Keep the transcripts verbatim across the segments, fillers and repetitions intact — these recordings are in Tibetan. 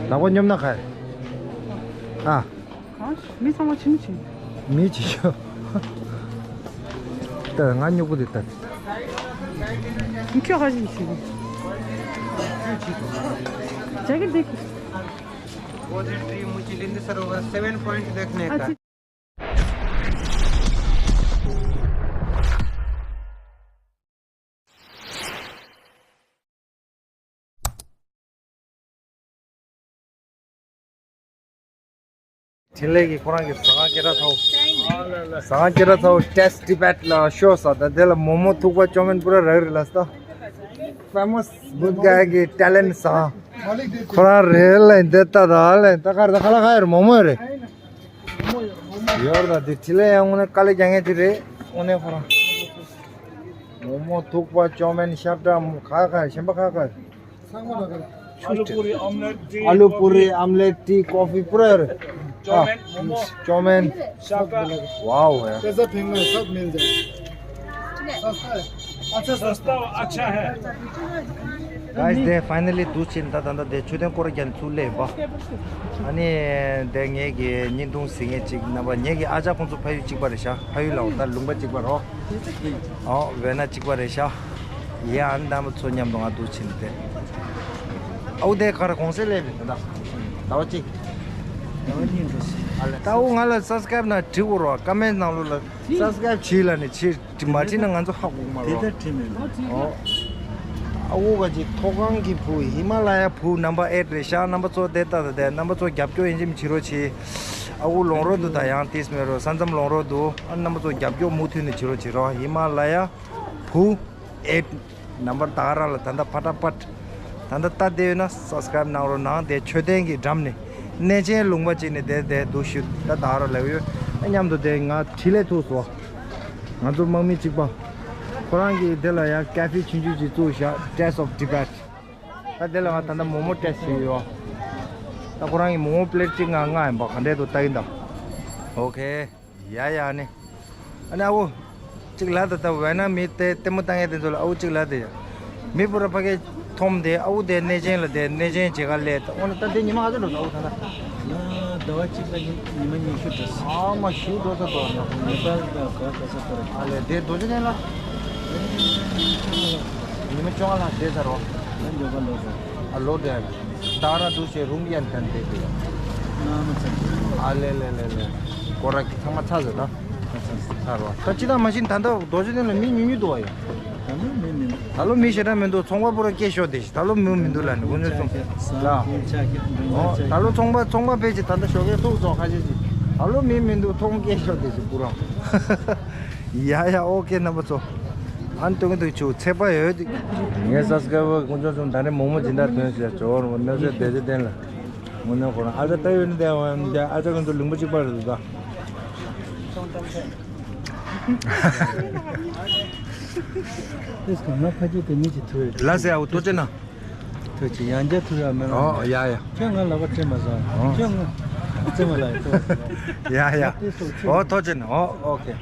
ལག་པ་སྙོམས་ན་ཁ། ཨ། གང་། མི་ཚང་མ་ཕྱིན་ཕྱིན། མི་ཅི་ཤོ། ད་ང་སྨྱུག་པོ་དེ་ལྟ། ཁྱོད་ཁ་ཤས་ཤིག། ཇ་གི་འདི། गोदावरी मुंशी लिंद सरोवर seven point देखने का। འཕྲིན་ལས་ཀྱིས་ཁོ་རང་གི་ཟ་ཁང་སྐད་གྲགས་ཚ་བོ། ཟ་ཁང་སྐད་གྲགས་ཚ་བོ་ཏེས་ཊི་ཊི་བེཊ་ལ་ཤོག་ཟེར། ད་དེ་ལ་མོག་མོག་ཐུག་པ་ཅོ་མེན་པུ་ར་རག་རི་ལ་ས། ཕེ་མོས་གུཌ་གྷའི་གི་ཊེ་ལེན་ཊི་ཟ་ཁང་། ཁོ་རང་རེད་ལ་འདི་ལྟ་ད་ལ་ད་གར་ད་ཁ་ལ་ཁ་ཡོད་རེད། མོག་མོག་ཡོད་རེད། ཡོད་རེད། ད་དེ་འཕྲིན་ལས་ཡང་དངོས་གནས་དཀའ་ལས་རྒྱག་མཁན་དེ་རེད། དངོས་གནས་ཁོ་རང་། མོག་མོག་ཐུག་པ་ཅོ་མེན་ཤབ་ཏྲ་ཁ་ཁ་གཞན་པ་ཁ་ཁ། आलू पूरी ऑमलेट टी आलू पूरी ऑमलेट टी कॉफी पूरा है। चाउमीन, मोमो, चाउमीन। शाका। वाओ यार। कैसा फेंकना है, सब मिल जाएगा। सस्ता है। अच्छा, सस्ता और अच्छा है। गाइस, དེ་ཕའི་ནལ་ལི་འདུག་ཕྱིན། ད་ད་ད་དེ་མཆོད་རྟེན་སྐོར་རྒྱག་ཚུར་སླེབས་པ། ཨ་ནི་དེ་ངེད་ཀྱི་བརྙན་ཐུང་གཟིགས་མཁན་གཅིག་རྣམ་པ། ངེད་ཀྱི་ཨ་ཅག་ཁོང་ཚོ་ཕ་ཡུལ་གཅིག་པ་རེད་ཤག་ཕ་ཡུལ་ལ་འོ་ད་ལུང་པ་གཅིག་པ་རོ། ཨོ་ཝེ་ན་གཅིག་པ་རེད་ཤག་ཡ་ཨ་ནི་རྣམ་པ་ཚོ་མཉམ་དུ་ང་འདུག་ཕྱིན་ཏེ། ཨའུ་དེ་ག་རེ་གོང་སེ་ལེ་བི་ད་ད་བ་ཅིག་ད་ཨའུ་ང་ལ་སབ་སི་ཀ་རེབ་ན་བྲི་དགོས་རོ། ཀ་མེན་ནང་ལོགས་ལ་སབ་སི་ཀ་རེབ་བྱིས་ལ་ནི་བྱིས་མ་བྲིས་ན་ང་ཚོ་ཧ་གོ་མ་རོ། དེ་ལྟར་བྲིས་མེད་ལ། ཨོ། ཨའུ་ག་ཅིག་མཐོ་སྒང་གི་བུ་ཧི་མ་ལ་ཡ་བུ་ནམ་པར་ཨེཊ་རེད་ཤག་རྣམ་པ་ཚོ་དེ་ལྟ་ད་དེ་རྣམ་པ་ཚོ་རྒྱབ་སྐྱོར་ཡིན་གཅིག་མིན་གཅིག་བྱེད་རོགས་བྱེད། ཨའུ་ལོང་རོགས་འདུག་ད་ཡང་ཏིས་མེད་རོ། ས་མཚམས་ལོང་རོགས་འདུག་ཨ་རྣམ་པ་ཚོ་རྒྱབ་སྐྱོར་མུ་མཐུད་ནས་བྱེད་རོགས་བྱེད་རོགས། ཧི་མ་ལ་ཡ་བུ་ཨེཊ། ནམ་པར་ད་ག་རང་ལ་ད་ལྟ་ཕ་ཏྲ་པ་ཏྲ། ད་ལྟ་ལྟ་བསྡད་ཡོད་ན་སབ་སི་ཀ་རེབ་གནང་རོགས་གནང་། དེ་མཆོད་རྟེན་གྱི་འགྲམ་ནས་གནས་ཆེན་ལུང་པ་ཅིག་ནས་བསྡད་བསྡད་འདུག་ཞུ། ད་ད་ག་རང་ལབ་ཡོད། ཨ་མཉམ་དུ་དེ་ང་འཕྲིན་ལས་ཐུག་སོང་། ང་ཚོ་དམག་མི་གཅིག་པ། ཁོ་རང་གིས་དེ་ལ་ཡང་ཀ་ཧྥེ་ཆུང་ཆུང་ཅིག་བཙུགས་བཞག Taste of Tibet། ད་དེ་ལ་ང་ད་ལྟ་མོག་མོག་ཊེསི་བྱེད་ཡོད། ད་ཁོ་རང་གིས་མོག་མོག་པི་ལེཊ་གཅིག་ང་ལྔ་ཡིན་པ་ག་འདྲས་འདུག་ལྟ་གིན་ད། ཨོ་ཁེ། ཡ་ཡ་ཨ་ནི། ཨ་ནི་ཨ་བོ། གཅིག་ལ་ད་ལྟ་ཝེ་ན་མི་དེ་ལྟད་མོ་ལྟ་མཁན་དེ་ཚོ་ལ་ཨ་བོ་གཅིག་ལ་དེ་ཡ། མི་པུ་ར་ཕ་གི་འཐོམ་དེ་ཨ་བོ་དེ་གནས་ཆེན་ལ་དེ་གནས་ཆེན་བྱེད་ག་སླེབས། ད་འོ་ན་ད་དེ་ཉི་མ་ག་ཚོད་འགྲོ་ད་ཨ་བོ་ད་ལྟ། ང་ཟླ་བ་གཅིག་ལ་ཉི་ཉི་མ་ཉི་ཤུ་འགྲོ་སོང་། ཨ་མ་ཞུ་འགྲོ་ས་འགྲོ་ན་ནེ་པཱལ་དང་ག་ག་ས་འགྲོ་རེད། ཨ་ལས་དེ་རྡོ་རྗེ་གདན་ལ། ཉི་མ་བཅོ་ལྔ་ལྷག་བསྡད་ཚར་རོ། ད་འགྲོ་ག་ལོ་ས། ཨ་ལོ་དེ། ད་ར་འདུག་ཞེས་རུམ་ཡན་ཐན་དེ་དེ། ན་མ་ཚ། ཨ་ལེ་ལེ་ལེ་ལེ། སྐོར་ར་གི་ཚང་མ་ཚ་ཟེར་ད། ཚ་ཚ་ཚ་རོ། ད་ཅི་ད་མ་ཤིན་ད་ལྟ་རྡོ་རྗེ་གདན་ལ་མི་ཉུང་ཉུང་འདུག་བ་ཡ། ད་ལོ་མི་མི་འདུག་ད་ལོ་མི་ཞེ་དྲག་མི་འདུག་ཚོང་པ་པོ་ར་སྐད་ཤོར་དེ་ཞིག་ད་ལོ་མི་མི་འདུག་ལ་ནི་དཀོན་མཆོག་གསུམ་ལ། ཆ་ཁྱད་འདུག་ཨོ་ཆ་ད་ལོ་ཚོང་པ་ཚོང་པ་ཕལ་ཆེར་ད་ལྟ་ཞོགས་ཀས་ཐུག་ཚོགས་ཁ་ཤས་ཅིག་ད་ལོ་མི་མི་འདུག་མཐོང་སྐད་ཤོར་དེ་ཞིག་པུ་ར། ཡ་ཡ་ཨོ་ཁེ་རྣམ་པ་ཚོ། ཨ་ནི་སྟོན་གི་འདུག་ཆུ་ཚད་པ་ཡོད། ངའི་སབ་སི་ཀ་རའི་བར་དཀོན་མཆོག་གསུམ་ད་རེས་མོག་མོག་སྦྱིན་བདག་ཐོན་ཟེར་ཇོ་བོར་མོ་གནོད་འཚེ་བདེ་རྩ་བརྟན་ལ། དངོས་གནས་ཁོ་རང་ཨ་ཅག་ལྟ་ཡོད་ནི་དེ་ཨ་ཅག་ཁོང་ཚོ་ལུང་པ་གཅིག་པ་རེད་འདུག་ད། ཨེས་ཀ་ང་ཕ་གི་དེ་མི་གཅིག་ཐུག་ཡོད། ལ་སེ་ཨའུ་ཏོ་ཅེ་ན། ཐུག་ཅིག་ཡང་བསྐྱར་ཐུག་ཡ་མེད་ལ། ཨོ་ཡ་ཡ། ཁྱོད་ང་ལག་པ་སྤྲད་མ་སོང་། ཨོ། ཁྱོད་ང་སྤྲད་མ་ལ་ཡ། ཡ་ཡ། ཨོ་ཐུག་ཅིག་ན་ཨོ་ཨོ་ཁེ།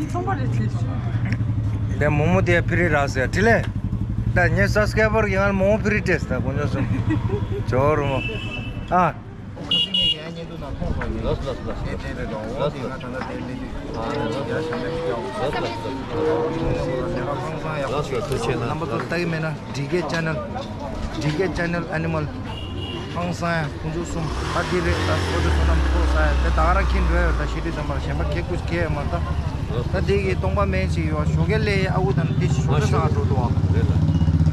ཚོང་པ་རེད་ཟེར། དེ་མོག་མོག་དེ་ཕི་རི་རག་ཟེར་དྲི་ལེ། ད་ངའི་སབ་སི་ཀ་རའི་བར་གྱི་ང་ལ་མོག་མོག་ཕི་རི་སྤྲད་ད་དཀོན་མཆོག་གསུམ། ཇོ་བོར་མོ། ཨ། ཁ་སང་ངེད་ཀྱི་ཨ་བརྙན་ཐུང་ནང་མཐོང་པ་ཡིན། ལགས་སོ་ལགས་སོ་ལགས་སོ། ཨེ་ཅེ་རེད་དོ། འོ་དེ་ང་ད་ལྟ་དེ་མི་འདུག་ཨ་ལགས་སོ། ཡ་ཞབས་འདེགས་ཞུ་ཡ། ལགས་སོ་ལགས་སོ། ལས་ཀ་ཧང་སང་ཡག་པོ་བྱེད་ཤོག་ལགས་སོ། ཐུགས་རྗེ་ཆེ་གནང་། རྣམ་པ་ཚོ་ལྟ་གི་མེད་ན་ཌི་ཀེ་ཆེ་ནལ། ཌི་ཀེ་ཆེ་ནལ་ཨེ་ནི་མལ། ཧང་སང་ཡ་དཀོན་མཆོག་གསུམ་ཨ་དེ་རེད། ད་སོ་ཏེ་སོ་ནམ་ཐོག་ས་ཡ་དེ་ད་ག་རང་ཁྱེད་འགྲོ་ཡ་ད་ཤི་དུས་ཙམ་པར་གཞན་པ་ཁྱེད་སྐུ་ཁྱེད་ཡ་མ་ད། ད་དེ་གི་སྟོང་པ་མེད་ཅིག་ཡོད་ཞོགས་ཀས་སླེབས་ཨ་ཁུ་དང་དེ་ཞོགས་ཀས་ས་ག་འགྲོ་འདུག་ཨ། རེད་ལ།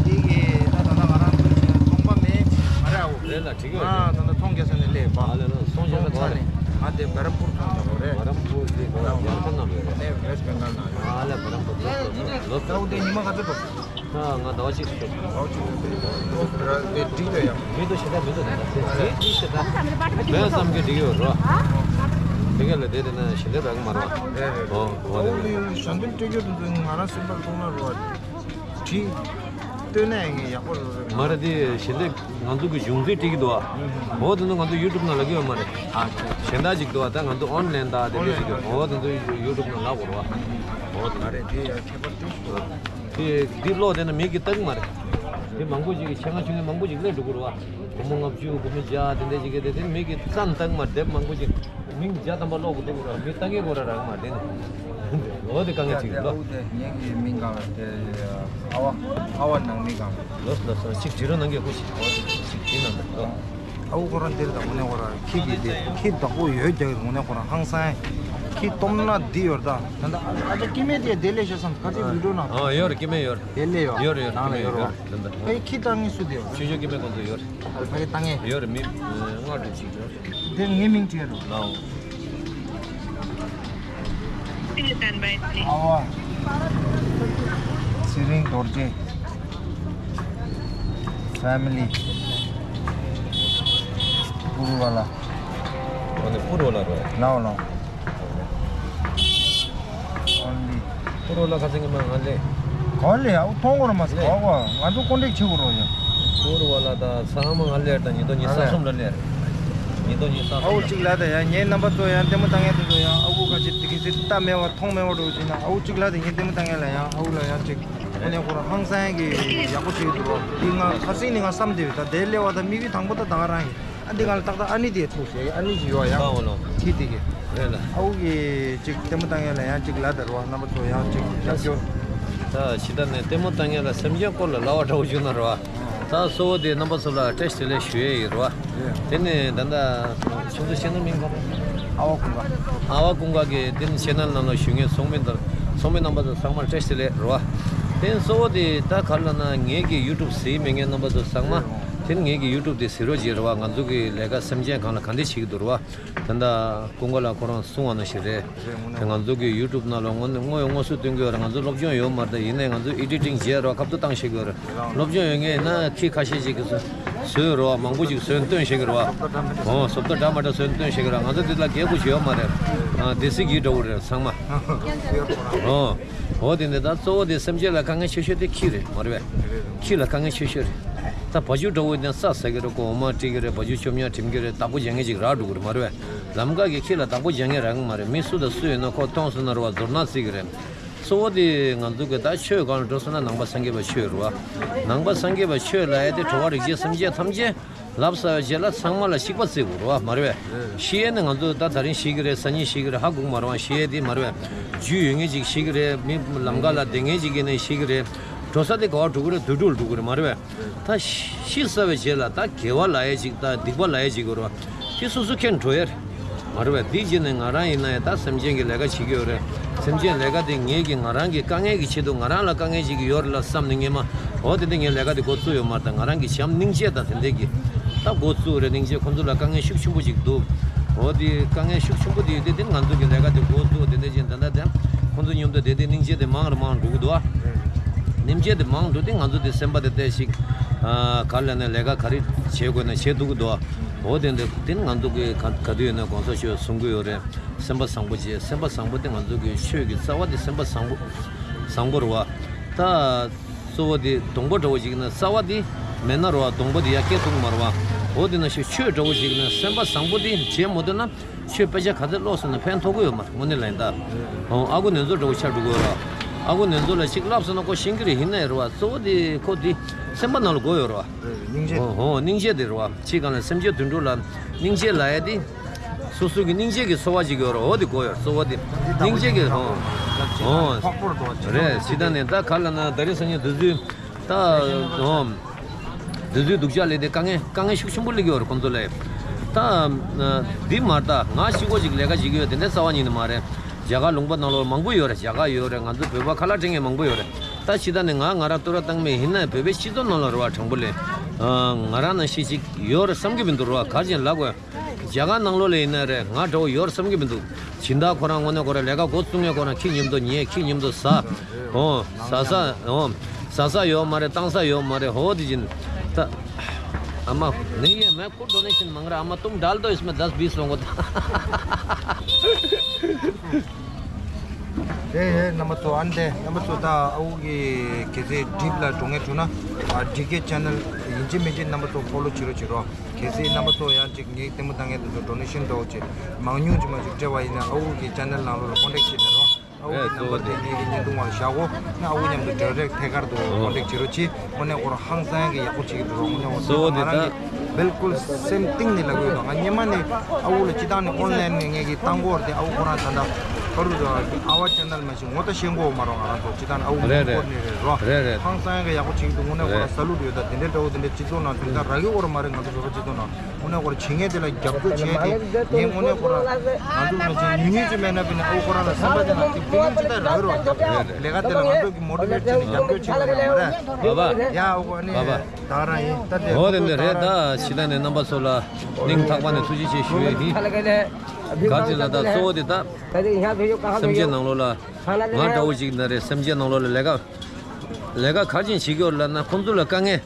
དེ་གི་ད་ད་ད་ང་རང་ཚོ་སྟོང་པ་མེད་ཅིག་མ་རེད་ཨ་ཁུ། རེད་ལ། འགྲིག་གི་ཡོད། ང་ད་ལྟ་ཚོང་རྒྱག་ས་ནས་སླེབས་པ། ཨ་ལས་ལ་ཚོང་རྒྱག་ས་ཚོང་ཚ་ནས་ང་དེ་བྷ་རམ་པུར་ཚོང་རྒྱག་གོ་རེད། བྷ་རམ་པུར་དེ་གོ་རྒྱ་ཁྱོན་ནང་རེད། ཨེ་ཝེསྟ་བེང་གལ་ནང་རེད། ཨ་ལས་བྷ་རམ་པུར་ཚོང་ཚོང་ལོ། ད་ཁུ་དེ་ཉི་མ་ག་ཚོད་འགྲོ། ད་ང་ཟླ་བ་གཅིག་ཞིག་འགྲོ། ཨོ་ཅིག་དེ་འགྲིག་ད་ཡ། མི་འདུག་ཞེ་དྲག་མི་འདུག་ད་ད་ཚེ་ཚེ་ཅི་ཞེ་དྲག་མེད་བསམ་གི་འགྲིག་ཡོད་རོ། དེ་ག་ལ་དེ་དེ་ན་ཞེ་དྲག་རག་མ་རོ། རེད་རེད། ཨོ་ཨོ་རེད། ཨོ་ཞོན་དེ་སྤྲད་རྒྱུ་དེ་ཚོ་ང་རང་སེམས་པར་གཏོང་ན་རོ། བྲིས། སྟོན་ན་ཡང་ངས་ཡག་པོ་རེད། མ་རེད་དེ་ཞེ་དྲག་ང་ཚོ་གི་གཞུང་འཛིན་སྤྲད་ཀྱི་འདུག་ཨ། འོ་དེ་ཚོ་ང་ཚོ་ཡུ་ཊུབ་ནང་ལ་གི་ཡོད་མ་རེད། ཨ་ཅེ་ཅེ། གཞན་དག་ཅིག་འདུག་ཨ། ད་ང་ཚོ་ཨོན་ལན་དང་དེ་འདྲ་ཅིག་འདུག་འོ་དེ་ཚོ་ཡུ་ཊུབ་ནང་ལ་གོ་རོ། འོ་དེ་རེད་དེ་ཡ་ཁྱད་པར་ཏོག་ཙམ་འདུག་དེ་འདི་ཀློག་དེ་ན་མིག་གིས་ལྟ་གི་མ་རེད། མི་མང་པོ་ཅིག་གིས་ཆེད་མངགས་ཞུ་མཁན་མང་པོ་ཅིག་སླེབས་འགྲོ་གི་རེད་བ། སྒོར་མོ་ལྔ་བཅུ། སྒོར་མོ་བརྒྱ། དེ་འདྲ་ཅིག་གིས་དེ་དེ་མི་གིས་རྩ་ནས་བཏང་གི་མ་རེད། དེབ་མང་པོ་ཅིག་མིང་བརྒྱ་ཐམ་པ་ཀློག་གི་འདུག་གི་རེད་བ། མི་ལྟ་མཁན་ཁོ་རང་རག་གི་མ་རེད། དེ་ནི་འོ་དེ་དཀའ་ངལ་ཅིག་རེད་ལོ། ངའི་གི་མིང་གང་ལ་དེ། ཨ་བ། ཨ་བ་ནང་མི་གང་ལ། ལོས་ལོས་ལོས། ཅིག་བྲིས་རོགས་གནང་གི། སྐུ་མཁྱེན། ཅིག་བྲིས་གནང་དང་ལོ། ཨ་ཁུ་ཁོ་རང་འདིར་དང་དངོས་གནས་ཁོ་རང་ཁྱི་གི་དེ་ཁྱི་བདག་པོ་ཡོད་རྒྱག་གི། དངོས་གནས་ཁོ་རང་ཧང་སང་། ཁྱི་སྟོབས་ན་འདི་ཡོད་ད། ད་ལྟ་ཨ་ཅག་སྐྱེ་དམན་དེ་དེ་ལས་ཤ་སམ་ཁ་ཅིག་བི་ཌིའོ་ནང་། ཨ་ཡོད་རེད། སྐྱེ་དམན་ཡོད་རེད། དེ་ལས་ཡོད། ཡོད་རེད་ཡོད། ནང་ལ་ཡོད་རེད་བ། ད་ལྟ་ཨེ་ཁྱི་བཏང་ངེས་སུ་དེ་ཡོད། ཆུང་ཆུང་སྐྱེ་དམན་ཁོང་ཚོ་ཡོད་རེད། ཨ་ཕ་གི་བཏང་ངེས་ཡོད་རེད། མི་ལྔ་དྲུག་ཅིག་ཡོད་རེད། དེ་ངའི་མིང་བྲིས་རོགས། ལའོ། ཨ་བ། ཚེ་རིང་རྡོ་རྗེ། ཕེ་མི་ལི། པུ་རུ་ཝ་ལ། ཨོ་ནི་པུ་རུ་ཝ་ལ་རེད། ལའོ་ལའོ། ཨོན་ལི། པུ་རུ་ཝ་ལ་ཁ་སང་གི་མ་ང་ལས། ག་ལས་ཨ་མཐོང་གོ་ར་མ་སི་ལས། གོ་གོ་ང་ཚོ་ཀོན་ཊེག་བྱེད་དགོས་རོགས་ཡ། པུ་རུ་ཝ་ལ་དང་ཚང་མ་ང་ལས་དང་ཉིས་སྟོང་ཉི་ཤུ་རྩ་གསུམ་ལ་ལས། ཉིས་སྟོང་ཉི་ཤུ་རྩ་གསུམ་ལ། ཨ་བོ་གཅིག་ལ་ད་ཡ་ངའི་རྣམ་པ་ཚོ་ཡང་ལྟད་མོ་ལྟ་མཁན་དེ་ཚོ་ཡང་ཨ་ཁུ་ཁ་ཅིག་དེ་གི་ཚེ་ལྟ་མེད་བ་མཐོང་མེད་བ་འགྲོ་བྱས་ན་ཨ་བོ་གཅིག་ལ་ད་ངའི་ལྟད་མོ་ལྟ་མཁན་ལ་ཡང་ཨ་བོ་ལ་ཡང་གཅིག་ཨ་ནི་ཁོ་རང་ཧང་སང་གི་ཡག་པོ་བྱེད་ཀྱི་འདུག་རོགས། འདི་ང་ཁ་སང་ནས་ང་བསམ་བསྡད་ཡོད། ད་དེ་སླེབས་པ་ད་དམིགས་ཡུལ་དང་པོ་ད་ད་ག་རང་ཡིན། ཨ་འདི་གང་ལ་ཏག་ཏག་ཨ་ནི་དེ་ཐུག་ཟེར། ཨ་ནི་ཅིག་ཡོད་ཡང་ཁི་དེ་གི་རེད་ལ། ཨ་ཁུ་གི་ཅིག་ལྟད་མོ་ལྟ་མཁན་ལ་ཡང་ཅིག་ལབ་དང་རོགས། རྣམ་པ་ཚོ་ཡང་ཅིག་རྒྱབ་སྐྱོར། ད་ཕྱི་ད་ནས་ལྟད་མོ་ལྟ་མཁན་ལ་སེམས་ཅན་སྐོར་ལ་ལབ་པ་འདྲ་བོ་བྱུང་ན་རོགས། ད་གཙོ་བོ་དེ་རྣམ་པ་ཚོ་ལ་བཀྲ་ཤིས་བདེ་ལེགས་ཞུ་ཡས་ཡིན་རོགས། དེ་ནས་ད་ལྟ་ཁྱོད་ཚོ་ཆེ་ནོར་མིང་ག་རེ། ཨ་བ་ཀུན་དགའ། ཨ་བ་ཀུན་དགའ་གི་དེ་ནས་ཆེ་ནོར་ནང་ལ་ཞུ་མཁན་ཚོགས་མི་དང་ཚོགས་མི་རྣམ་པ་ཚོ་ཚང་མར་བཀྲ་ཤིས་བདེ་ལེགས་རོགས། དེ་ནས་གཙོ་བོ་དེ་ད་ག་རེ་ལབ་ན་ངེད་ཀྱི་ཡུ་ཊུབ་གཟིགས་མེད་མཁན་རྣམ་པ་ཚོ་ཚང་མ། དེ་ནས་ངེད་ཀྱི་ཡུ་ཊུབ་དེ་གཟིགས་རོགས་བྱེད་རོགས། ང་ཚོ་གི་ལས་ཀ་སེམས་ཅན་སྒང་ལ་ག་འདྲ་བྱེད་ཀྱི་འདུག་རེད་བ། ད་ལྟ་ཀུན་དགའ་ལགས་ཁོ་རང་གསུང་བ་ནང་བཞིན་རེད། དེ་ང་ཚོ་གི་ཡུ་ཊུབ་ནང་ལ་དངོས་གནས་དངོས་ཡོད་དངོས་སུ་སྟོན་གྱི་ཡོད་རེད། ང་ཚོ་སློབ་སྦྱོང་ཡོད་མ་རེད། ད་ཡིན་ནའི་ང་ཚོ་ཨེ་ཌི་ཊིང་བྱས་རོགས། ཁ་ཐུག་བཏང་ཤེས་ཀྱི་ཡོད་རེད། སློབ་སྦྱོང་ཡོད་མཁན་ཡིན་ན་ཁྱི་ཁ་ཤས་ཅིག་གིས་བཟོས་རོགས། མང་པོ་ཅིག་བཟོས་སྟོན་ཤེས་ཀྱི་རེད་བ། ཨོ་བཟོ་ལྟ་འདྲ་མ་འདྲ་བཟོས་སྟོན་ཤེས་ཀྱི་རེད། ང་ཚོ་འདི་ལ་རྒྱལ་པོ་ཞིག་ཡོད་མ་རེད། ཨ་སྡེ་སྲིད་ཀྱི་འདྲ་བོ་རེད་ཚང་མ། ཨོ། འོ་དེ་འདི་ད་གཙོ་བོ་དེ་སེམས་ཅན་ལ་དཀའ་ངལ་ཆེ་ཤོས་དེ་ཁྱི་རེད་མ་རེད་པས། ཁྱི་ལ་དཀའ་ངལ་ཆེ་ཤོས་རེད། ད་བ་ཕྱུགས་འདྲ་བོ་དེ་ས་ཟ་གི་རེད། ཁོ་འོ་མ་སྤྲད་གི་རེད། བ་ཕྱུགས་ཆོམ་ཉག་འགྲིམ་གི་རེད། བདག་པོ་རྒྱག་མཁན་ཅིག་རག་འགྲོ་གི་རེད་མ་རེད་པས། ལམ་ཁ་གི་ཁྱི་ལ་བདག་པོ་རྒྱག་མཁན་རག་གི་མ་རེད། མི་སུ་དང་སུ་ཡིན་ན་ཁོ་མཐོང་སོང་ན་རེད་བ། མཛོར་ནག་བརྩི་གི་རེད། གཙོ་བོ་དེ་ང་ཚོ་གི་ད་ཆོས་སྒང་ལ་འགྲོ་སོང་ན་ནང་པ་སངས་རྒྱས་པ་ཆོས་རེད་བ། ནང་པ་སངས་རྒྱས་པ་ཆོས་ལབ་ཡ་དེ་འགྲོ་བ་རིགས་ཅན་སེམས་ཅན་ཐམས་ཅད་ལབ་ཚར་བའི་རྗེས་ལ་ཚང་མ་ལ་ཤིག་པ་བརྩི་དགོས་རེད་བ་མ་རེད་པས། ཤི་ཡས་ནི་ང་ཚོ་ད་ད་རིང་ཤི་གི་རེད། སང་ཉིན་ཤི་གི་རེད། ཧ་གོ་གི་མ་རེད་བ། ཤི་ཡས་དེ་མ་རེད་པས། རྒྱུས་ཡོད་མཁན་ཅིག་ཤི་གི་རེད། མི་ལམ་ཁ་ལ་བསྡད་མཁན་ཅིག་ཡིན་ནའི་ཤི་གི་རེད། འགྲོ་ས་དེ་ག་པར་འགྲོ་གི་རེད། དུད་འགྲོ་ལ་འགྲོ་གི་རེད་མ་རེད་པས། ད་ཤི་ཚར་བའི་རྗེས་ལ་ད་དགེ་བ་ལབ་ཡས་ཅིག་ད་སྡིག་པ་ལབ་ཡས་ཅིག་ཡོད་རེད་བ། དེ་སོ་སོ་ཁྱེར་འགྲོ་ཡས་རེད། མ་རེད་པས། དེའི་རྗེས་ནས་ང་རང་ཡིན་ན་ཡང་ད་སེམས་ཅན་གྱི་ལས་ཀ་བྱེད་ཀྱི་ཡོད་རེད། སེམས་ཅན་ལས་ཀ་དེ་ངེད་ཀྱི་ང་རང་གི་དཀའ་ངལ་གྱི་ཆེད་དུ་ང་རང་ལ་དཀའ་ངལ་ཅིག་ཡོད་རེད་ལ་བསམ་ནས་ངས་མ། འོ་དེ་འདྲ་ངས་ལས་ཀ་དེ་འགོ་བཙུགས་ཡོད་མ་རེད། ད་ང་རང་གི་བྱམས་སྙིང་རྗེ་དང་དེ་འདྲ་གི་ད་འགོ་བཙུགས་རེད། སྙིང་རྗེ། ཁོང་ཚོ་ལ་དཀའ་ངལ་ཤུགས་ཆེན་པོ་ཅིག་འདུག་འོ་དེ་དཀའ་ངལ་ཤུགས་ཆེན་པོ་དེ་ཡོད་དེ་དེ་ང་ཚོ་གི་ལས་ཀ་དེ་འགོ་བཙུགས་དེ་འདྲ་ཅིག་ད་ལྟ་དེ་ཁོང་ཚོ་མཉམ་དུ་བསྡད་དེ་སྙིང་རྗེ་དེ་མང་རུ་མང་རུ་འགྲོ་གི་འདུག་ཨ། སྙིང་རྗེ་དེ་མང་འགྲོ་དེ་ང་ཚོ་དེ་སེམས་པ་དེ་བལྟས་ཤིག་ཨ་ག་རེ་ལབ་ན་ལས་ཀ་ག་རེ་བྱེད་དགོས་ན་བྱེད་ཐུབ་ཀྱི་འདུག་ཨ། འོ་དེ་འདྲ་དེ་ནི་ང་ཚོ་གི་ག་ག་དུས་ཡིན་ན་གོང་ས་མཆོག་གསུང་གི་ཡོད་རེད། སེམས་པ་བཟང་པོ་བྱེད། སེམས་པ་བཟང་པོ་དེ་ང་ཚོ་གི་ཆོས་ཀྱི་རྩ་བ་དེ་སེམས་པ་བཟང་པོ་བཟང་པོ་རེད་བ། ད་གཙོ་བོ་དེ་སྡོང་པོ་འདྲ་བོ་ཞིག་ཡིན་ན་རྩ་བ་དེ་མེད་ན་རེད་བ། སྡོང་པོ་དེ་ཡར་སྐྱེ་ཐུབ་ཀྱི་མ་རེད་བ། འོ་དེ་ནང་བཞིན་ཆོས་འདྲ་བོ་ཞིག་ཡིན་ན་སེམས་པ་བཟང་པོ་དེ་བྱེད་མ་ཐུབ་ན་ཆོས་དཔེ་ཆ་ག་ཚད་ཀློག་སོང་ན་ཕན་ཐོགས་ཀྱི་ཡོད་མ་རེད། དངོས་གནས་ལ་ཡིན་ད། ཨོ་ཨ་ཁུ་ནེ་ཙོ་འདྲ་བོ་ཆགས་འགྲོ་གི་ཡོད་རེད་བ། ཨ་ཁུ་ནེ་ཙོ་ལ་ཅིག་བསླབས་སོང་ན་ཁོ་ཤེས་ཀྱི་རེད། ཡིན་ན་ཡང་རེད་བ། གཙོ་བོ་དེ་ཁོ་དེ་སེམས་པ་ནང་ལ་དགོས་ཡོད་རེད་བ། རེད་རེད། སྙིང་རྗེ། ཨོ་ཨོ་སྙིང་རྗེ་དེ་རེད་བ། ཅིག་གང་ལ་སེམས་ཅན་དུད་འགྲོ་ལ་སྙིང་རྗེ་ལབ་ཡ་དེ། སོ་སོ་གི་སྙིང་རྗེ་གི་ཚོར་བ་ཅིག་ཡོད་རེད། འོ་དེ་དགོས་ཡོད། གཙོ་བོ་དེ་སྙིང་རྗེ་གི་ཨོ་ཨོ་ཕོག་པོར་དོ་ཅིག་རེད། ཅི་ད་ནས་ད་ག་ལ་ན་ད་རེས་སང་ཉིན་དུས་ཚོད་ད་ཨོ་དུས་ཚོད་སྡུག་ཅག་ལས་དེ་དཀའ་ངལ་དཀའ་ངལ་ཤུགས་ཆེན་པོ་སླེབས་ཡོད་རེད་ཁོང་ཚོ་ལ། ད་འདི་མ་ད་ང་གཅིག་པོ་ཅིག་ལས་ཀ་བྱེད་ཀྱི་ཡོད་དེ་འདྲ་རྩ་བ་ཉིད་ནས་མ་རེད། རྒྱ་གར་ལུང་པ་ནང་ལོགས་མང་པོ་ཡོད་རེད། རྒྱ་གར་ཡོད་རེད། ང་ཚོ་བོད་པ་ཁ་ལག་སྤྲད་མཁན་མང་པོ་ཡོད་རེད། ད་ཕྱི་ད་ནས་ང་ང་རང་བསྟོད་ར་བཏང་མེད། ཡིན་ན་བོད་པའི་སྤྱི་ཚོགས་ནང་ལ་རེད་བ། དྲང་པོ་ལས་ང་རང་ནང་བཞིན་ཅིག་ཡོད་རེད་བསམ་གྱི་མི་འདུག་རེད་བ། ག་རེ་བྱས་ལབ་དགོས། རྒྱ་གར་ནང་ལོགས་ལ་ཡིན་ན་རེད། ང་འདྲ་བོ་ཡོད་རེད་བསམ་གྱི་མི་འདུག་སྦྱིན་བདག་ཁོ་རང་དངོས་གནས་ཁོ་རང་ལས་ཀ་འགོ་བཙུགས་མཁན་ཁོ་རང་ཁྱི་མཉམ་དུ་ཉལ། ཁྱི་མཉམ་དུ་ཟ། ཨོ་ཟ་ས་ཨོ་ཟ་ས་ཡོད་མ་རེད། བཏང་ས་ཡོད་མ་རེད། ཧོ་དེ་བཞིན་ད་ཨ་མ་ནི་ཡེ་མེ་ཁུ་ཌོ་ནེ་ཤན་མང་ར། ཨ་མ་ཏུམ་ཌལ་དོ་ཨིས་མེ་དཱས་བིས་ལོང་གོ་ད། ཨེ་ཨེ་རྣམ་པ་ཚོ་ཨ་འདྲས་རྣམ་པ་ཚོ་ད་ཨ་ཁུ་གི་གལ་སྲིད་ཌིབ་ལ་འགྲོ་མཁན་བྱུང་ན་ཨ་ཌི་ཀེ་ཅེ་ནལ་ཡིན་གཅིག་མིན་གཅིག་རྣམ་པ་ཚོ་ཕོ་ལོ་བྱེད་རོགས་བྱེད་རོགས། གལ་སྲིད་རྣམ་པ་ཚོ་ཡང་ཅིག་ངའི་ལྟད་མོ་ལྟ་མཁན་དེ་ཚོ་ཌོ་ནེ་ཤན་འདྲ་བོ་ཅིག་མང་ཉུང་ཅིག་མ་ཅིག་སྤྲད་པ་ཡིན་ན་ཨ་ཁུ་གི་ཅེ་ནལ་ནང་ལོགས་ལ་ཀོན་ཊེག་བྱེད་ད་རོགས། ཨ་ཁུ་གི་ནམ་པར་དེ་ངེད་ཀྱི་བརྙན་ཐུང་བར་བཞག་གོ། ང་ཨ་ཁུ་མཉམ་དུ་ཌའི་རེག་ཐད་ཀར་དུ་ཨོ་ཀོན་ཊེག་བྱེད་རོགས་གྱིས། དངོས་གནས་ཁོ་རང་ཧང་སང་གི་ཡག་པོ་བྱེད་ཀྱི་འདུག་རོགས། དངོས་གནས་ཁོ་ང་རང་གི་བལ་ཀུལ་སེམས་གཏིང་ནས་ལབ་ཀྱི་ཡོད་དོ། ང་སྔོན་མ་ནས་ཨ་ཁུ་ལ་སྤྱི་བཏང་ནས་ཨོན་ལན་ནས་ངེད་ཀྱི་བཏང་གོ་རེད་དེ། ཨ་ཁུ་ཁོ་རང་ད་ལྟ་ཨ་རུ་ཨ་བ་ཅེ་ནལ་མ་ཞིག་ངོ་ད་ཤེས་གོ་མ་རོགས། ང་རང་ཚོ་སྤྱི་བཏང་ནས་ཨ་ཁུ་རེད་ངོ་རེད་སྐོར་ནས་རེད་རོགས། རེད་རེད། ཧང་སང་གི་ཡག་པོ་བྱེད་ཀྱི་འདུག་དངོས་གནས་ཁོ་རང་རེད། ས་ལུགས་ཡོད་ད། དེ་འདྲའི་འདྲ་བོ་དེ་འདྲའི་སྤྱི་ཚོགས་ནང་དེ་འདྲ་རག་གི་ཡོད་རེད་མ་རེད། ང་ཚོ་བོད་པ་སྤྱི་ཚོགས་ནང་། དངོས་གནས་ཁོ་རང་བྱེད་མཁན་དེ་ལ་རྒྱབ་སྐྱོར་བྱས་ཏེ། ངས་དངོས་གནས་ཁོ་རང་ང་ཚོ་ལ་བྱས་ཉུང་ཉུང་ཅིག་མེད་ན་ཕི་ནས་ཨོ་ཁོ་རང་ལ་སེམས་པ་དེ་ལ་ཅིག་བུ་ཡུག་ཅིག་ད་རག་རོགས། ལས་ཀ་དེ་ལ་ང་ཚོ་གི་མོ་ཊི་ཝེཊ་བྱས་ནས་རྒྱབ་སྐྱོར་བྱེད་དགོས་ན་མ་རེད། བ་བ། ཡ་ཨོ་ཁོ་ཨ་ནི་བ་བ། ད་རང་ཡིན་ད་དེ་འོ་དེ་འདི་རེད། ད་ད་ཕྱི་ད་ནས་རྣམ་པ་ཚོ་ལ་སྙིང་ཐག་པ་ནས་ཐུགས་རྗེ་ཆེ་ཞུ་ཡས་ཡིན། ག་ཅི་ལ་ད་གཙོ་བོ་དེ་ད་སེམས་ཅན་ནང་ལོགས་ལ་ང་འདྲ་བོ་ཞིག་ན་རེད། སེམས་ཅན་ནང་ལོགས་ལ་ལས་ཀ་ལས་ཀ་ག་ཅི་བྱེད་ཀྱི་ཡོད་ལབ་ན་ཁོང་ཚོ་ལ་དཀའ་ངལ།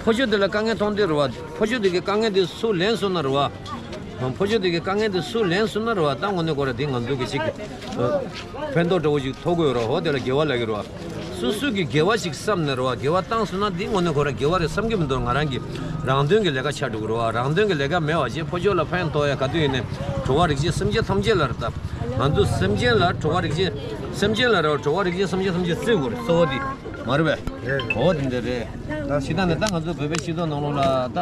ཕོ་ཆོས་དེ་ལ་དཀའ་ངལ་མཐོང་དུས་རེད་བ། ཕོ་ཆོས་དེ་གི་དཀའ་ངལ་དེ་སུ་ལེན་སོང་ན་རེད་བ། ཕོ་ཆོས་དེ་གི་དཀའ་ངལ་དེ་སུ་ལེན་སོང་ན་རེད་བ། ད་དངོས་གནས་ཁོ་ར་དེ་ང་ཚོ་གི་ཅིག་ཕན་ཐོགས་འདྲ་བོ་ཞིག་ཐོགས་ཀྱི་ཡོད་རེད། འོ་དེ་ལ་དགེ་བ་ལབ་ཀྱི་རེད་བ། སོ་སོ་གི་དགེ་བ་ཞིག་བསམ་ནས་རེད་བ། དགེ་བ་བཏང་སོང་ན་དེ་དངོས་གནས་ཁོ་ར་དགེ་བ་རེད་བསམ་གྱི་མི་འདུག་ང་རང་གི་རང་དོན་གི་ལས་ཀ་ཆགས་འགྲོ་གི་རེད་བ། རང་དོན་གི་ལས་ཀ་མེད་བ་བྱས་ཕོ་ཆོས་ལ་ཕན་ཐོགས་ཡ་ག་དུས་ཡིན་ནའི་འགྲོ་བ་རིགས་ཅན་སེམས་ཅན་ཐམས་ཅད་ལ་རེད། ད་ང་ཚོ་སེམས་ཅན་ལ་འགྲོ་བ་རིགས་ཅན་སེམས་ཅན་ལ་རེད་བ། འགྲོ་བ་རིགས་ཅན་སེམས་ཅན་ཐམས་ཅད་བརྩི་དགོས་རེད། གཙོ་བོ་དེ་མ་རེད་པས། རེད་རེད། འོ་དེ་འདྲ་རེད། ད་ཕྱི་ནང་ནས་ད་ང་ཚོ་བོད་པའི་སྤྱི་ཚོགས་ནང་ལོགས་ལ་ད་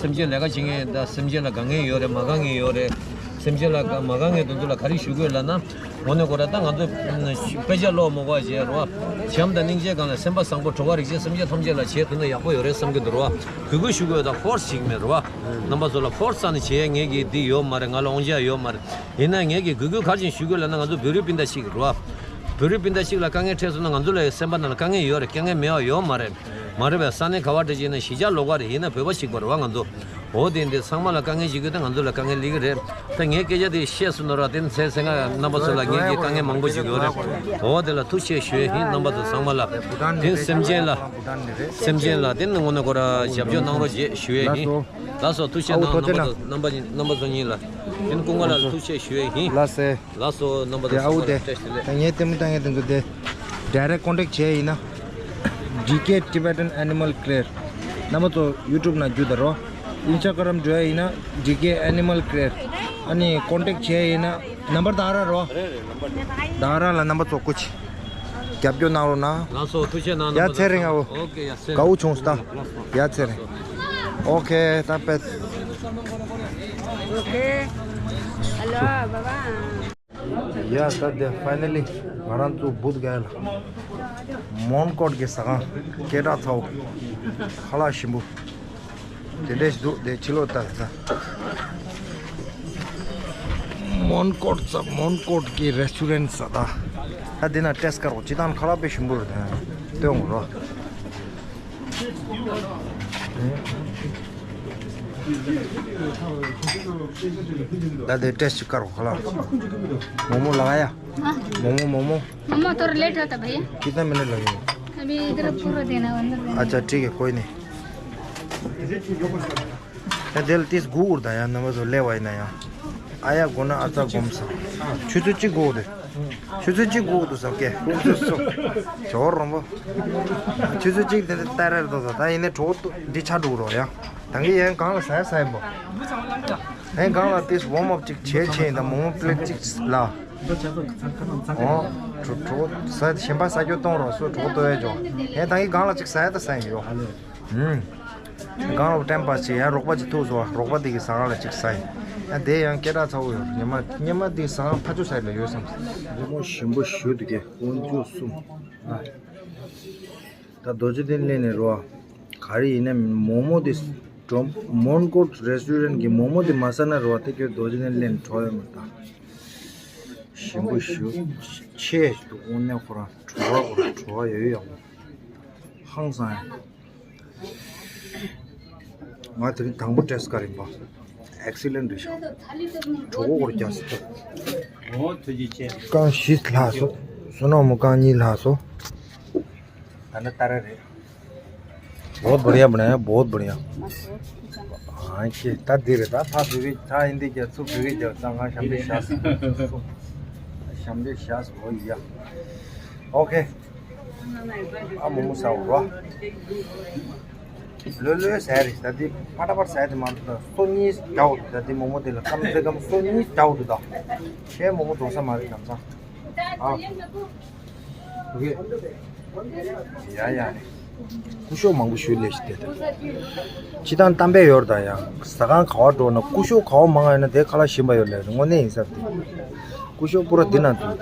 སེམས་ཅན་ལས་ཀ་བྱེད་མཁན་ད་སེམས་ཅན་ལ་དགའ་མཁན་ཡོད་རེད། མ་དགའ་མཁན་ཡོད་རེད། སེམས་ཅན་ལ་དགའ་མ་དགའ་མཁན་དེ་ཚོ་ལ་ག་རེ་ཞུ་དགོས་ལབ་ན། དངོས་གནས་ཁོ་ར་ད་ང་ཚོ་དཔེ་ཆ་ཀློག་མ་དགོས་པ་བྱས་རེད་བ། བྱམས་དང་སྙིང་རྗེའི་སྒང་ལ་སེམས་པ་བཟང་པོ་འགྲོ་བ་རིགས་ཅན་སེམས་ཅན་ཐམས་ཅད་ལ་བྱས་ཐུབ་ན་ཡག་པོ་ཡོད་རེད་བསམ་གྱི་འདུག་རེད་བ། གུས་གུས་ཞུ་དགོས་ད་ཕོར་སི་བྱེད་ཀྱི་མེད་རེད་བ། རྣམ་པ་ཚོ་ལ་ཕོར་སི་རྩ་ནས་བྱེད་ཡ་ངེད་ཀྱི་འདི་ཡོད་མ་རེད། ང་ལ་དབང་ཆ་ཡོད་མ་རེད། ཡིན་ན་ངེད་ཀྱིས་གུས་གུས་ག་རེ་བྱས་ནས་ཞུ་དགོས་ལབ་ན་ང་ཚོ་བོད་རིགས་སྤུན་ཟླ་གཅིག་རེད་བ། བོད་རིགས་སྤུན་ཟླ་གཅིག་ལ་དཀའ་ངལ་འཕྲད་སོང་ན་ང་ཚོ་ལ་སེམས་པ་ནང་ལ་དཀའ་ངལ་ཡོད་རེད། དཀའ་ངལ་མེད་པ་ཡོད་མ་རེད། མ་རེད་པས། ས་གནས་ག་བ་འདྲ་ཅིག་ཡིན་ན་གཞིས་ཆགས་ལོགས་ཀ་རེད། ཡིན་ན་བོད་པ་གཅིག་པ་རེད་བ་ང་ཚོ། འོ་དེ་འདི་ཚང་མ་ལ་དཀའ་ངལ་ཅིག་ཡོད་ད་ང་ཚོ་ལ་དཀའ་ངལ་སླེབས་ཀྱི་རེད། ད་ངས་སྐད་ཆ་དེ་བཤད་སོང་ན་ར་དེ་ཚེ་ཚེ་སྔ་རྣམ་པ་ཚོ་ལ་ངེད་ཀྱི་དཀའ་ངལ་མང་པོ་ཅིག་ཡོད་རེད། འོ་དེ་ལ་ཐུགས་རྗེ་ཆེ་ཞུ་ཡས་ཡིན་རྣམ་པ་ཚོ་ཚང་མ་ལ། དེ་སེམས་ཅན་ལ་སེམས་ཅན་ལ་དེ་ནི་དངོས་གནས་ཁོ་ར་ཞབས་ཕྱི་གནང་རོགས་བྱེད་ཞུ་ཡས་ཡིན། ལགས་སོ། ཐུགས་རྗེ་གནང་རྣམ་པ་ཚོ་རྣམ་པ་རྣམ་པ་ཚོ་གཉིས་ལ་དེ་ནི་ཀུན་དགའ་ལགས་ལ་ཐུགས་རྗེ་ཆེ་ཞུ་ཡས་ཡིན། ལགས་སོ། ལགས་སོ། རྣམ་པ་ཚོ་ཚང་མ་ལ་བཀྲ་ཤིས་བདེ་ལེགས། ད་ངས་ལྟད་མོ་ལྟ་མཁན་དེ་ཚོ་དེ་ཌའི་རེག་ཀོན་ཊེག་བྱས་ཡིན་ན། ཌི་ཀེ་Tibetan Animal Care། རྣམ་པ་ཚོ་ཡུ་ཊུབ་ནང་རྒྱུགས་ད་རོགས། ཨིན་སི་ཊ་གྷ་རམ་འགྲོ་ཡ་ཡིན་ན་ཌི་ཀེ་Animal Care། ཨ་ནི་ཀོན་ཊེག་བྱས་ཡིན་ན་ནམ་བར་ད་ག་རང་རོགས། ད་ག་རང་ལ་རྣམ་པ་ཚོ་སྐུ་མཁྱེན། རྒྱབ་སྐྱོར་གནང་རོགས་གནང་། ལགས་སོ། ཐུགས་རྗེ་གནང་རྣམ་པ་ཚོ། ཡ་ཚེ་རིང་ཨ་བོ། ཨོ་ཀེ། ཡ་ཚེ་རིང་། དགའ་བོ་བྱུང་སྟ། ཡ་ཚེ་རིང་། ཨོ་ཀེ། ད་པེ། ཨོ་ཀེ། ཧེ་ལོ་བ་བ། ཡ་ད་དེ་ཕའི་ནལ་ལི་ང་རང་ཚོ་བུད་ག་ལ་མོན་གྷོ་གི་ཟ་ཁང་སྐད་གྲགས་ཚ་བོ་ཁ་ལག་ཞིམ་པོ་དེ་འདྲས་ཞིག་འདུག་དེ་ཕྱི་ལོགས་ལྟ་ད། མོན་གྷོ་ཚ་མོན་གྷོ་གི་རེ་སི་ཊོ་རན་ཟ་ད། ད་འདི་ན་ཊེ་སི་ཊི་དཀར་པོ་ཅི་དང་ཁ་ལག་དཔེ་ཞིམ་པོ་རེད། ད་སྟོན་དགོས་རོགས། ད་དེ་ཊེ་སི་ཊི་ཅིག་ཀར་གོ་ཁ་ལག་མོག་མོག་ལག་ཡ། हाँ। मोमो मोमो। मोमो थोड़ा लेट होता भैया। कितना मिनट लगेगा? अभी इधर पूरा देना अंदर देना। अच्छा ठीक है कोई नहीं। ད་དེ་ལ་ཏིས་སྒུག་འུར་ད་ཡ་ནམ་བཟོ་ལེ་བ་ཡིན་ན་ཡང་ཨ་ཡ་གོ་ན་ཨ་ཙ་སྒོམ་ས་ཆུ་ཚོད་གཅིག་སྒུག་དེ། ཆུ་ཚོད་གཅིག་སྒུག་འདུག་ཟེར་གི། ཆུ་ཚོད་གཅིག་དེ་ནི་ཏཱ་རེར་འདུག་ཟེར། ད་ཡིན་ནའི་གྲོགས་འདི་ཆ་འགྲོ་རོགས་ཡ། ད་གིན་ཡན་གང་ལ་ཟ་ཡ་ཟ་ཡིན་པོ། ཡན་གང་ལ་ཏིས་ཝོམ་ཨབ་ཅིག་བྱེད་ཆེ་ཡིན། ད་མོག་མོག་པི་ལེ་ཊི་གཅིག་ལ། ཨོ། གྲོགས་གྲོགས་ཟ་གཞན་པ་ཟ་རྒྱུ་གཏོང་རོགས་སུ་གྲོགས་ཏོ་ཡ་ཇོ། ཡན་ད་གིན་གང་ལ་ཅིག་ཟ་ཡ་ད་ཟ་ཡིན་ཡོ། ཨུམ། གང་ལ་ཊེམ་པ་ཅིག་ཡང་རོགས་པ་ཅིག་ཐུག་སོང་བ། རོགས་པ་དེ་གི་ཟ་ཁང་ལ་ཅིག་ཟ་ཡིན། ཡང་དེ་ཡང་སྐད་གྲགས་ཚ་བོ་ཡོད། ཉི་མ་ཉི་མ་དེ་ཟ་ཁང་ཕ་ཆུ་ས་ཡིན་ལ་ཡོད་བསམ། མོག་མོག་ཞིམ་པོ་ཞུ་འདུག་གས། དཀོན་མཆོག་གསུམ། ད་རྡོ་རྗེ་གདན་སླེབས་ནས་རོ། ག་རེ་ཡིན་ན་མོག་མོག་དེ་འགྲོ། མོན་གྷོ་རེ་སི་ཊོ་རན་གྱི་མོག་མོག་དེ་མ་ཟ་ན་རོ། དེ་ཁྱོད་རྡོ་རྗེ་གདན་སླེབས་ནས་གྲོགས་ཡོད་མ་ད། ཞིམ་པོ་ཞུ། ཆེ་ཞིག་འདུག་དངོས་གནས་ཁོ་རང་བྲོ་བ་ཁོ་རང་བྲོ་བ་ཡོད་ཡོད་ཡོང་། ཧང་སང་ཡ། ང་དེ་རིང་དང་པོ་ཊེ་སི་ཊི་ཀར་ཡིན་པ། ཨེག་སི་ལེན་ཊི་རེད་ཤག་གྲོགས་པོ་སྐོར་རྒྱག་སྲིད་ཐུབ། ཨོ་ཐུགས་རྗེ་ཆེ། རྐང་བཞི་ལྷག་སོང་། བསོད་ནམས་མོ་རྐང་གཉིས་ལྷག་སོང་། ད་ནི་ཏཱ་ར་རེད། बहुत बढ़िया बनाया, बहुत बढ़िया। हाँ कि ད་འདི་རེད། ད་ཕ་བོད་པའི་ད་ཨིན་དི་རྒྱ་ཚུ་བོད་པའི་རྒྱ་ཚ་ང་ཞམ་པའི་ཤ་ས་ཞམ་པའི་ཤ་ས་ཨོ་ཡ། ཨོ་ཁེ། ཨ་མོ་མོ་ས་འོ་ར། ལོས་ལོས་ཟ་རེད། ད་འདི་ཕ་ཏ་པར་ཟ་དེ་མ་འདུག་ད་སོ་གཉིས་རྒྱའོ་འདུག་ད་འདི་མོ་མོ་དེ་ལ་ཀམ་ཚེ་ཀམ་སོ་གཉིས་རྒྱའོ་འདུག་ད་ཁྱེད་མོ་མོ་འགྲོ་ས་མ་རེད་ནམ་ས། ཨ། ཨོ་ཁེ། ཡ་ཡ་ནི། སྐུ་ཞབས་མང་པོ་ཞུ་ལས་ཤི་དེ་ད། ཅི་དང་གཏམ་དཔེ་ཡོར་དང་ཡང་ཟ་ཁང་ག་བ་འགྲོ་ན་སྐུ་ཞབས་ག་བ་མང་ཡོད་ན་དེ་ཁ་ལག་ཞིམ་པ་ཡོད་ལས་དངོས་གནས་ཡིན་ས་དེ། སྐུ་ཞབས་པུ་ར་འདི་ན་འདུག